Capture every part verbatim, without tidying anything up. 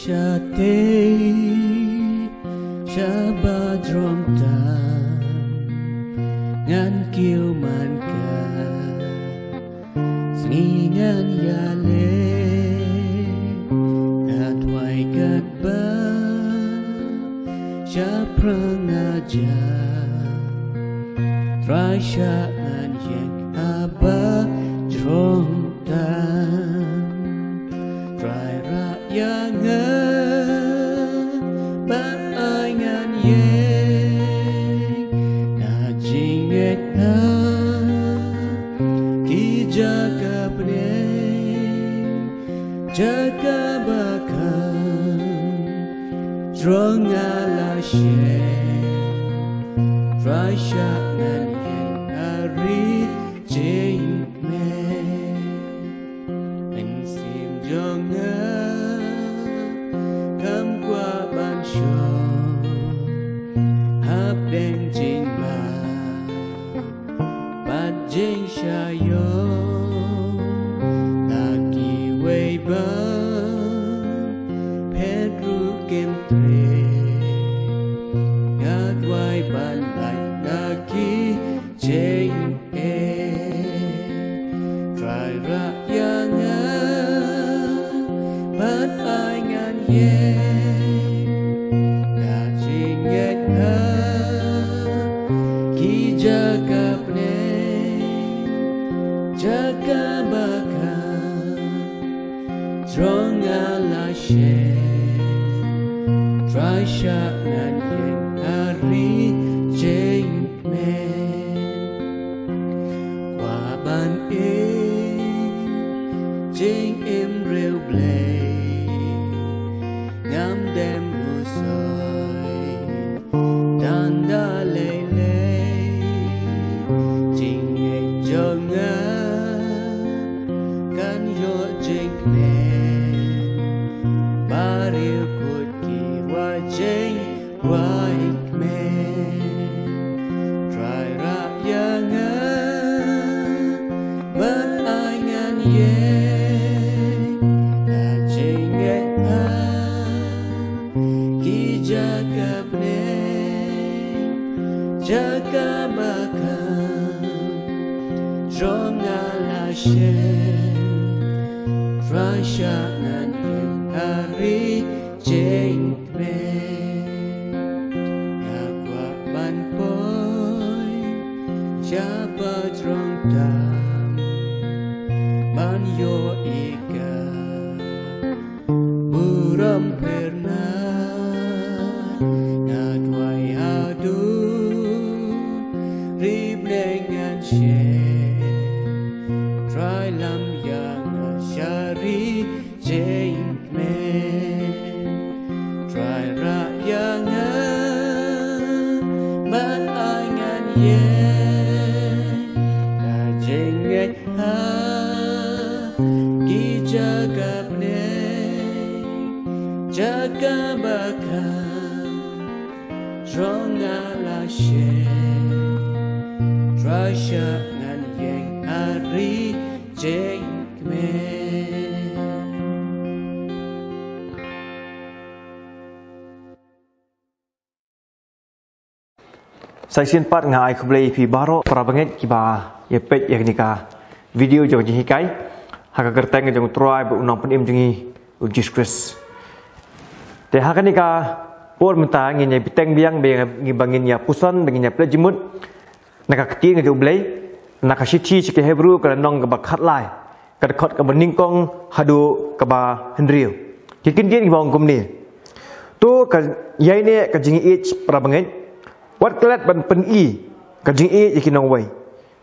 Shatei shaba jrong tam ngan kiew man ka sngi ngan ïaleh. Ngat wai kat ba shaphrang na ja Trai shah ngan ïeng haba jrong tam. Trai rah ïa nga bad ai ngan ïeng na jingngeit na ki jaka bneng jaka ba kham jrong nga la shem. Trai shah ngan ïeng ha ri jingmeh. Mynsiem jong nga kam kwah ban shong hapdeng jingbam bad jingshaiong. Na kiwei ban phet ruh kim treh. Nga duwai ban lait na ki jingeh. Trai rah ïa nga bad ai ngan ïeng na jingngeit na ki jaka bneng jaka ba kham jrong nga la shem. Trai shah ngan ïeng ha ri jingmeh. Kwah ban im jingim riewblei ngam dem u soi tang da lei lei. Jingngeit jong nga kan ïoh jingkmen ba riewkhuid ki wah jingwai kmen. Trai rah ïa nga bad ai ngan ïeng na jingngeit na ki jaka bneng jaka ba kham jrong nga la shem. Trai shah ngan ïeng ha ri jingkmen. Nga kwah ban poi sha ba jrong tam ban ïohi ka burom pyrnai. Nga duwai haduh ri bneng ngan shem. Trai lam ïa nga sha ri jingkmen. Trai rah ïa nga bad ai ngan ïeng na jingngeit ha ki jaka bneng jaka ba kham jrong nga la shem. Trai shah ngan ïeng ha ri jingkmen. Sa shisien pat nga ai khublei ïa phi baroh para bangeit kiba ïa peit ïa kane ka video jong ka jinghikai ha ka kyrteng jong u Trai bad u Nongpynim jong ngi u Jisu Khrist. Te ha kane ka por mynta ngin ïa bteng biang ba ngin ïa puson ba ngin ïa pynleit jingmut na ka ktien ka jong U Blei na ka shithi sha ki Hebru ka lynnong kaba khatlai, ka dkhot kaba nyngkong haduh kaba hynriew. Ki kyntien kiba ong kumne. To ka ïaineh ka jingïeit para bangeit, wat klet ban pyni ka jingïeit ïa ki nongwei.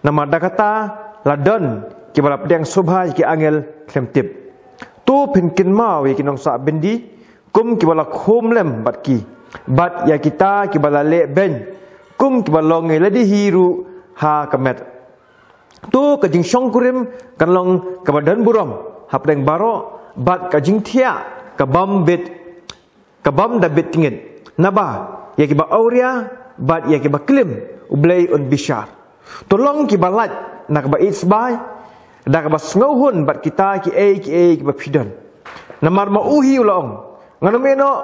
Namar da kata la don kiba la pdiang sngewbha ïa ki angel khlem tip. To phin kynmaw ïa ki nongsah byndi kum kiba la khum lem bad ki, bad ïa kita kiba la leh beiñ kum kiba long ïa lade hi ruh ha ka met. To ka jingshongkurim kan long kaba don burom hapdeng baroh bad ka jingthiah ka bym bit, ka bym da bit tngit, naba ïa kiba awria bad ïa kiba klim U Blei un bishar. To long kiba lait na kaba ïeit sbai da kaba sngewhun bad kita kiei kiei kiba phi don. Namar ma u hi u la ong, Ngan ym ïehnoh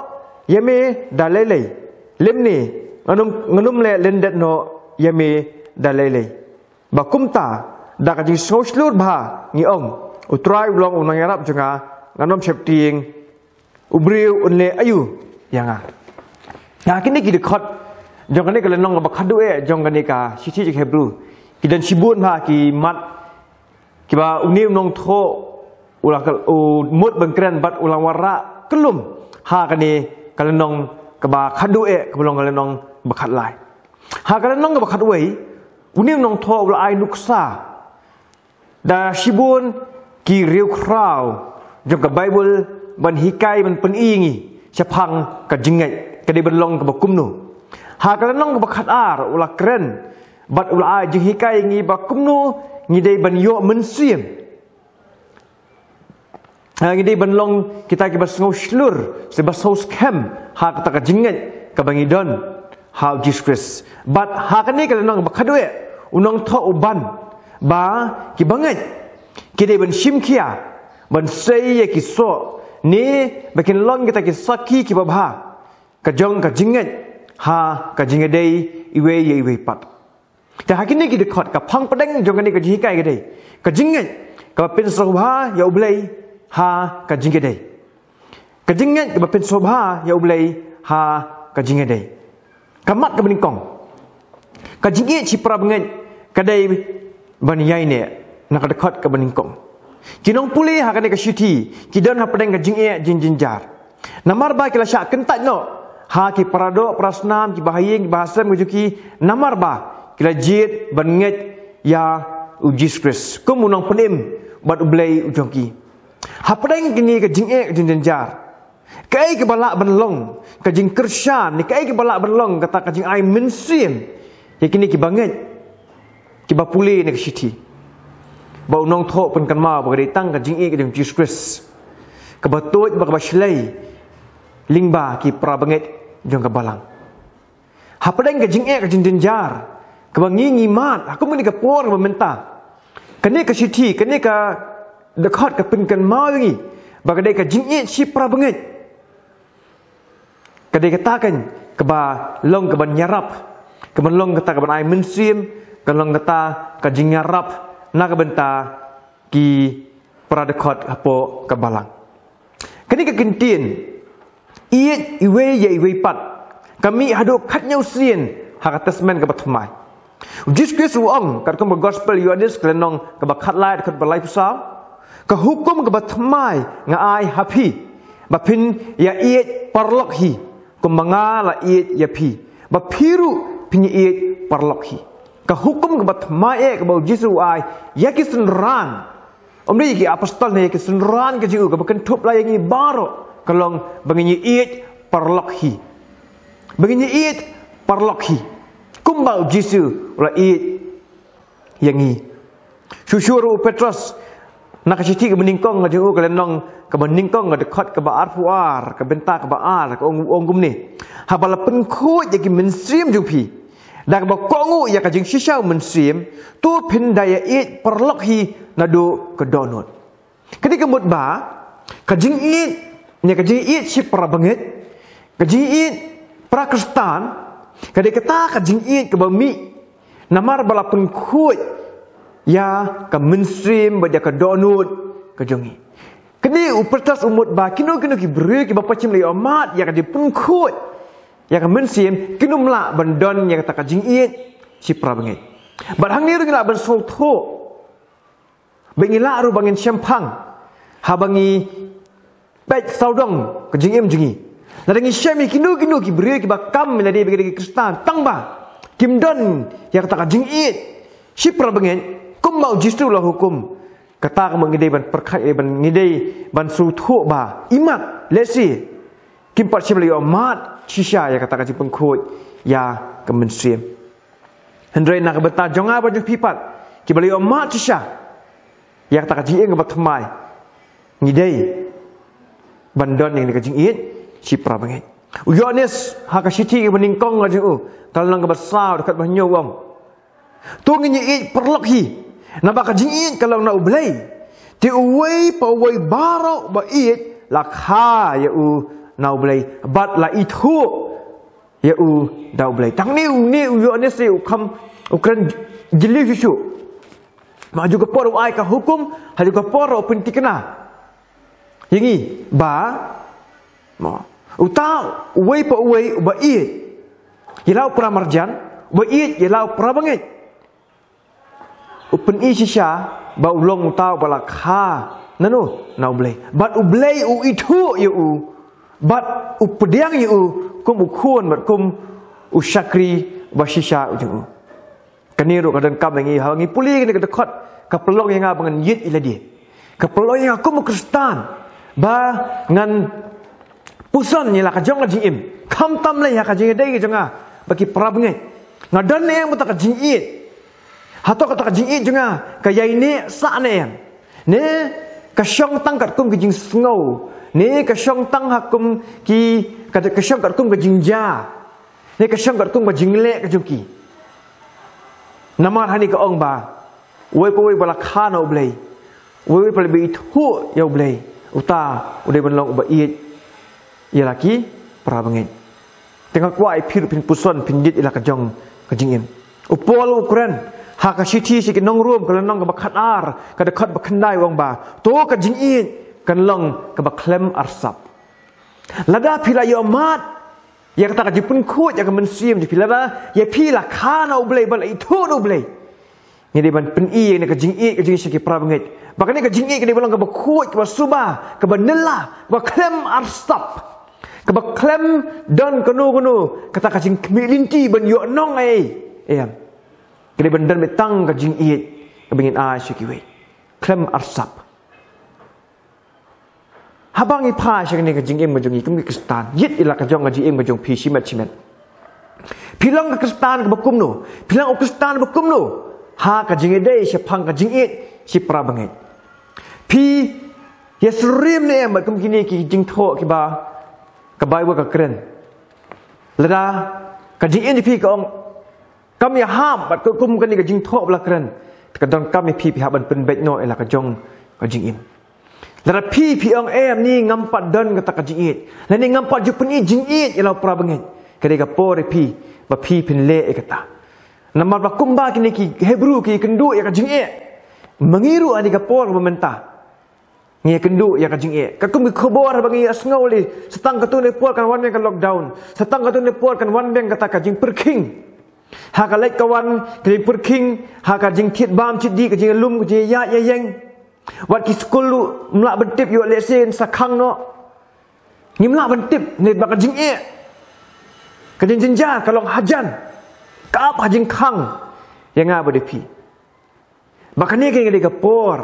ïa me da lei lei, lymne ngan ym, ngan ym leh lyndet noh ïa me da lei lei. Ba kumta, da ka jingsngewshlur bha ngi ong, U Trai u long u nongïarap jong nga, ngan ym sheptieng, u briew un leh aïu ïa nga. Ha kine ki dkhot jong kane ka lynnong kaba khatduh eh jong kane ka shithi jong ki Hebru, ki don shibun bha ki mat kiba une u nongthoh u la, u mut ban kren bad u la wanrah kyllum ha kane ka lynnong kaba khatduh eh, kaba long ka lynnong ba khatlai. Ha ka lynnong kaba khatwei, une u nongthoh u la ai nuksa da shibun ki riewkhraw jong ka Baibl ban hikai, ban pyni ïa ngi shaphang ka jingngeit ka dei ban long kaba kumno. Ha ka lynnong kaba khatar u la kren bad u la ai jinghikai ïa ngi ba kumno ngi dei ban ïoh mynsiem. Ha, ngi dei ban long kita kiba sngewshlur, se ba sngewskhem ha kata ka jingngeit kaba ngi don ha u Jisu Khrist. Bad ha kane ka lynnong ba khatduh eh, u nongthoh u ban ba kiba ngeit ki dei ban shim khia, ban sei ïa ki soh, ne ba kin long kita ki sakhi kiba bha ka jong ka jingngeit ha ka jingïadei iwei ïa iwei pat. Te ha kine ki dkhot, ka phang pdeng jong kane ka jinghikai ka dei ka jingngeit kaba pynsngewbha ïa U Blei ha ka jingïadei. Ka jingngeit kaba pynsngewbha ïa U Blei ha ka jingïadei. Ka mat kaba nyngkong, ka jingïeit shipara bangeit ka dei ban ïaineh. Na ka dkhot kaba nyngkong, ki nongpule ha kane ka shithi ki don hapdeng ka jingeh jingjynjar. Namar ba ki la shah kyntait noh ha ki paradoh parasnam, ki bahaïing, ki bahasem ka jong ki, namar ba ki la jied ban ngeit ïa u Jisu Khrist kum u Nongpynim bad U Blei u jong ki. Hapdeng kine ka jingeh jingjynjar, kaei kaba lah ban long ka jingkyrshan, ne kaei kaba lah ban long kata ka jingai mynsiem ïa kine kiba ngeit, kiba pule na ka shithi? Ba u nongthoh pynkynmaw ba ka dei tang ka jingïeit ka jong u Jisu Khrist kaba tuid bad kaba shlei lyngba ki para bangeit jong ka balang. Hapdeng ka jingeh ka jingjynjar kaba ngi ngi mad ha kum kane ka por kaba mynta, kane ka shithi, kane ka dkhot ka pynkynmaw ïa ngi ba ka dei ka jingïeit shipara bangeit ka dei kata kan kaba long kaban ïarap, kaban long kata kaban ai mynsiem, ka long kata ka jingïarap na ka bynta ki para dkhot hapoh ka balang. Kane ka kyntien ïeit iwei ïa iwei pat ka mih haduh khatñiew sien ha ka Testament kaba thymmai. U Jisu Khrist u ong katkum ka Gospel Ïoannis ka lynnong kaba khatlai, dkhot ba laiphew saw, ka hukum kaba thymmai nga ai ha phi, ba phin ïa ïeit paralok hi kumba nga la ïeit ïa phi, ba phi ruh phin ïa ïeit paralok hi. Ka hukum kaba thymmai eh kaba u Jisu u ai ïa ki synran, ym dei ïa ki apostol ne ïa ki synran ka jong u, kaba kynthup la ïa ngi baroh, ka long ba ngin ïa ïeit paralok hi. Ba ngin ïa ïeit paralok hi kumba u Jisu u la ïeit ïa ngi. Shuh shuh ruh u Petros na ka shithi kaba nyngkong ka jong u, ka lynnong kaba nyngkong, ka dkhot kaba arphew ar, ka bynta kaba ar, ka ong, ong kumne: Haba la pynkhuid ïa ki mynsiem jong phi da kaba kohnguh ïa ka jingshisha u Mynsiem, to phin da ïa ïeit paralok hi naduh ka dohnud. Ka dei ka mut ba ka jingïeit, ne ka jingïeit shipara bangeit, ka jingïeit para Khristan, ka dei kata ka jingïeit kaba mih namar ba la pynkhuid ïa ka mynsiem bad ïa ka dohnud ka jong ngi. Kane u Petros u mut ba kino kino ki briew kiba pynshim la ïohmad ïa ka jingpynkhuid ïa ka mynsiem, kin ym lah ban don ïa kata ka jingïeit shipara bangeit. Bad hangne ruh ngi lah ban sngewthuh, ba ngi lah ruh ba ngin shemphang haba ngi peit sawdong ka jingim jong ngi. Lada ngi shem ïa kino kino ki briew kiba kam lada ba ki dei ki Khristan tang ba kim don ïa kata ka jingïeit shipara bangeit kumba u Jisu u la hukum, kata ka mut ngi dei ban pyrkhat, ngi dei ban, ngi dei ban sngewthuh ba imat lehse kim pat shym la ïohmad shisha ïa kata ka jingpynkhuid ïa ka mynsiem. Hynrei na ka bynta jong nga bad jong phi pat kiba la ïohmad shisha ïa kata ka jingim kaba thymmai, ngi dei ban don ïa kane ka jingïeit shipara bangeit. U Ïoannis ha ka shithi kaba nyngkong ka jong u, ka lynnong kaba saw, dkhot ba hynñiew u ong: To ngin ïa ïeit paralok hi, naba ka jingïeit ka long na U Blei. Te uwei pa uwei baroh ba ïeit la kha ïa u na U Blei bad la ithuh ïa u da U Blei. Tang ne u ne u Ïoannis u kham u kren jylliew shuh shuh. Ma ju ka por u ai ka hukum, ha ju ka por u pyntikna ïa ngi ba, mo, uta uwei pa uwei uba ïeit ïa la u para marjan, uba ïeit ïa la u para bangeit, u pyni shisha ba u long uta uba la kha na no, na U Blei. Bad U Blei u ithuh ïa u bad u pdiang ïa u kum u khun bad kum u shakri ba shisha u jong u. Kane ruh ka donkam ïa ngi, haba ngi pule kane ka dkhot, ka pynlong ïa nga ba ngan ïeit ïa lade. Ka pynlong ïa nga kum u Khristan ba ngan puson ïa la ka jong ka jingim. Khamtam lei ha ka jingïadei ka jong nga bad ki para bangeit. Nga don ne em kata ka jingïeit? Hato kata ka jingïeit jong nga ka ïai neh sah ne em? Ne ka shong tang katkum ka jingsngew? Ne ka shong tang ha kum ki, ka, ka shong katkum ka jingjia? Ne ka shong katkum ka jingleh ka jong ki? Namar hangne ka ong ba uwei pa uwei ba la kha na U Blei, uwei pa uwei ba ithuh ïa U Blei, uta u dei ban long uba ïeit ïa la ki para bangeit. Te nga kwah ïa phi ruh phin puson, phin ïeit ïa la ka jong ka jingim. U Paul u kren ha ka shithi sha ki nong Rom, ka lynnong kaba khatar, ka dkhot ba khyndai, u ong ba to ka jingïeit kan long kaba khlem arsap. Lada phi la ïohmad ïa kata ka jingpynkhuid ïa ka mynsiem jong phi, lada ïa phi la kha na U Blei bad la ithuh da U Blei, ngi dei ban pyni ïa kane ka jingïeit ka jong ngi sha ki para bangeit. Ba kane ka jingïeit ka dei ban long kaba khuid, kaba suba, kaba nylla, kaba khlem arsap, kaba khlem don kano kano kata ka jingkhmih lynti ban ïoh nong ei. Em. Ka dei ban don beit tang ka jingïeit kaba ngin ai sha kiwei. Khlem arsap. Haba ngi phai sha kane ka jingim ka jong ngi kum ki Khristan, ïeit ïa la ka jong ka jingim ka jong phi shimet shimet. Phi long ka Khristan kaba kumno? Phi long u Khristan ba kumno ha ka jingïadei shaphang ka jingïeit sha ki para bangeit? Phi ïasyriem ne em bad kum kine ki jingthoh kiba ka Baibl ka kren? Lada ka jingim jong phi ka ong kam ïahap bad ka kum kane ka jingthoh ba la kren, te ka donkam ïa phi, phi hap ban pynbeit noh ïa la ka jong ka jingim. Lada phi, phi ong em, ni ngam pat don kata ka jingïeit, lane ngam pat ju pyni jingïeit ïa la u para bangeit, ka dei ka por ïa phi ba phi phin leh ïa kata. Namar ba kumba kine ki Hebru ki kynduh ïa ka jingeh, ma ngi ruh ha kane ka por ba mynta ngi ïakynduh ïa ka jingeh. Katkum ki khubor ba ngi ïa sngew lei, sa tang katto katne por kan wan biang ka lockdown, sa tang katto katne por kan wan biang kata ka jingpyrkhing. Ha ka leit ka wan ka jingpyrkhing, ha ka jingthied bam thied dih, ka jingïalum, ka jingïaid ïaïeng. Wat ki skul ruh ngim lah ban tip ïoh lehse sa khang noh. Ngim lah ban tip ne ba ka jingeh, ka jingjynjar ka long hajan, ka ap ha jingkhang ïa nga bad ïa phi. Ba kane ka dei ka por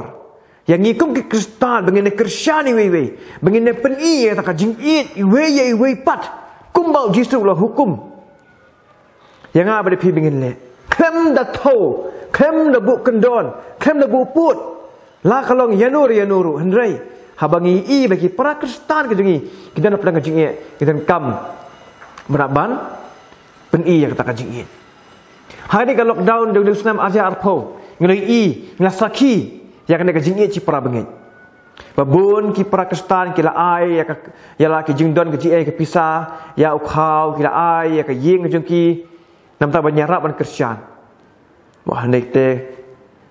ïa ngi kum ki Khristan ba ngin ïa kyrshan iwei iwei, ba ngin ïa pyni ïa kata ka jingïeit iwei ïa iwei pat, kumba u Jisu u la hukum ïa nga bad ïa phi ba ngin leh. Khlem da thew, khlem da buh kyndon, khlem da buh pud, la ka long ïano ïano ruh, hynrei haba ngi ïohi ba ki para Khristan ki jong ngi ki don hapdeng ka jingeh, ki donkam ban pyni ïa kata ka jingïeit. Ha kane ka lockdown jong u snem ar hajar arphew, ngi la ïohi, ngi la sakhi ïa kane ka jingïeit sha ki para bangeit. Ba bun ki para Khristan ki la ai ïa ka, ïa la ki jingdon ka jingeh, ka pisa, ïa u khaw, ki la ai ïa ka ïing ka jong ki, namar ban ïarap ban kyrshan. Wah, hynrei te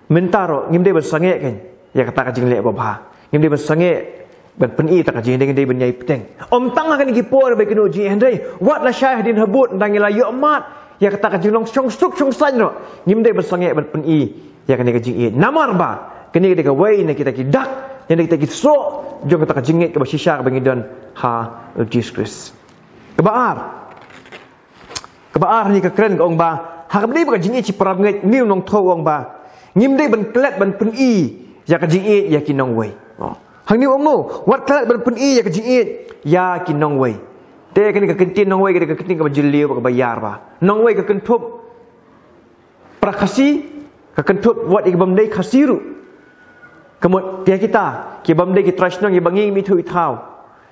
mynta ruh ngim dei ban sangeh kein ïa kata ka jingleh babha. Ngim dei ban sangeh ban pyni kata ka jingdei, ngim dei ban ïai bteng. Ym tang ha kine ki por ba kynduh jingeh, hynrei wat lashai hadien habud, ynda ngi la ïohmad ïa kata ka jinglong shongsuk shongsaiñ ruh, ngim dei ban sangeh ban pyni ïa kane ka jingïeit. Namar ba kane ka dei kawei na kita ki dak, na kita ki soh jong kata ka jingngeit kaba shisha kaba ngi don ha u Jisu Khrist. Kaba ar, kaba ar hangne ka kren ka ong ba ha kaba ïadei bad ka jingïeit sha ki para bangeit, une u nongthoh u ong ba ngim dei ban klet ban pyni ïa ka jingïeit ïa ki nongwei. Oh. Hangne u ong no, wat klet ban pyni ïa ka jingïeit ïa ki nongwei. Te kane ka kyntien nongwei ka dei ka kyntien kaba jylliew bad kaba ïar bha. Nongwei ka kynthup para Khasi, ka kynthup wat ïa ki bym dei Khasi ruh. Ka mut ïa kita ki bym dei ki trai shnong, ïa ba ngi ngim ithuh ithaw,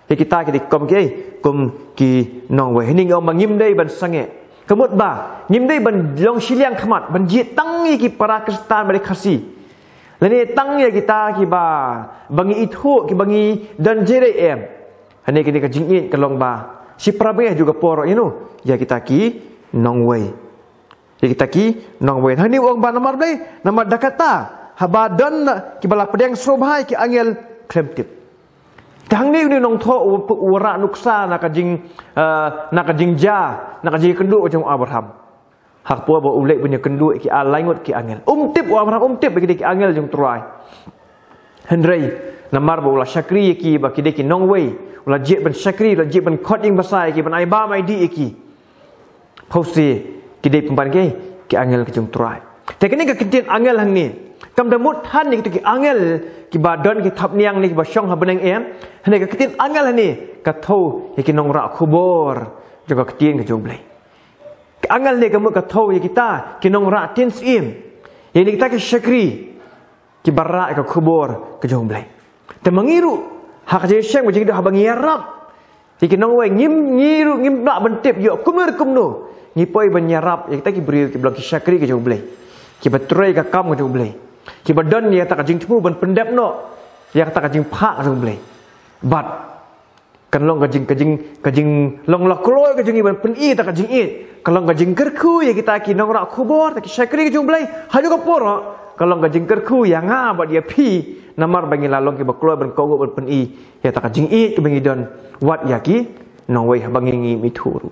ïa kita ki dei kum ki, kum ki nongwei. Hangne ngi ong ba ngim dei ban sangeh. Ka mut ba ngim dei ban long shiliang khmat ban jied tang ïa ki para Khristan ba dei Khasi, lane tang ïa kita kiba, ba ngi ithuh, kiba ngi don jeirei, em. Hangne kane ka jingïeit ka long ba shi para bangeit ha kajuh ka por ïa no, ïa kita ki nongwei. Ïa kita ki nongwei. Hangne u ong ba namar balei, namar da kata haba don kiba la pdiang sngewbha ïa ki angel khlem tip. Te hangne une u nongthoh u, u rah nuksa na ka jing, eh, na ka jingjia, na ka jingkynduh jong u Abraham. Ha ka por ba u leit ban ïakynduh ïa ki ar lai ngut ki angel. Um tip u Abraham, um tip ba ki dei ki angel jong u Trai. Hynrei namar ba u la shakri ïa ki ba ki dei ki nongwei, u la jied ban shakri, u la jied ban khot ïing basa ïa ki, ban ai bam ai dih ïa ki. Phewse ki dei pynban ki, ki angel ka jong u Trai. Te kane ka kyntien angel hangne kam da mut than ïa kita ki angel kiba don ki thapniang ne kiba shong ha bneng em. Hangne ka kyntien angel hangne ka thew ïa ki nongrah khubor jong ka ktien ka jong u Blei. Ka angel hangne ka mut ka thew ïa kita ki nongrah ktien syiem, ïa kita ki shakri kiba rah ïa ka khubor ka jong u Blei. Te ma ngi ruh ha ka jingïashem ka jingïaduh haba ngi ïarap ïa ki nongwei, ngim, ngi ruh ngim lah ban tip ïoh kumno kumno ngi poi ban ïarap ïa kita ki briew kiba long ki shakri ka jong u Blei, kiba trei ka kam ka jong u Blei, kiba don ïa kata ka jingthmu ban pyndep noh ïa kata ka jingphah ka jong u Blei. Bad kan long ka jing, ka jing, ka jinglong la kloi ka jong ngi ban pyni ïa kata ka jingïeit. Kan long ka jingkyrkhu ïa kita ki nongrah khubor, kita ki shakri ka jong u Blei. Ha kajuh ka por kan long ka jingkyrkhu ïa nga bad ïa phi, namar ba ngi la long kiba kloi ban kohnguh ban pyni ïa kata ka jingïeit kaba ngi don wat ïa ki nongwei haba ngi, ngim ithuh ruh.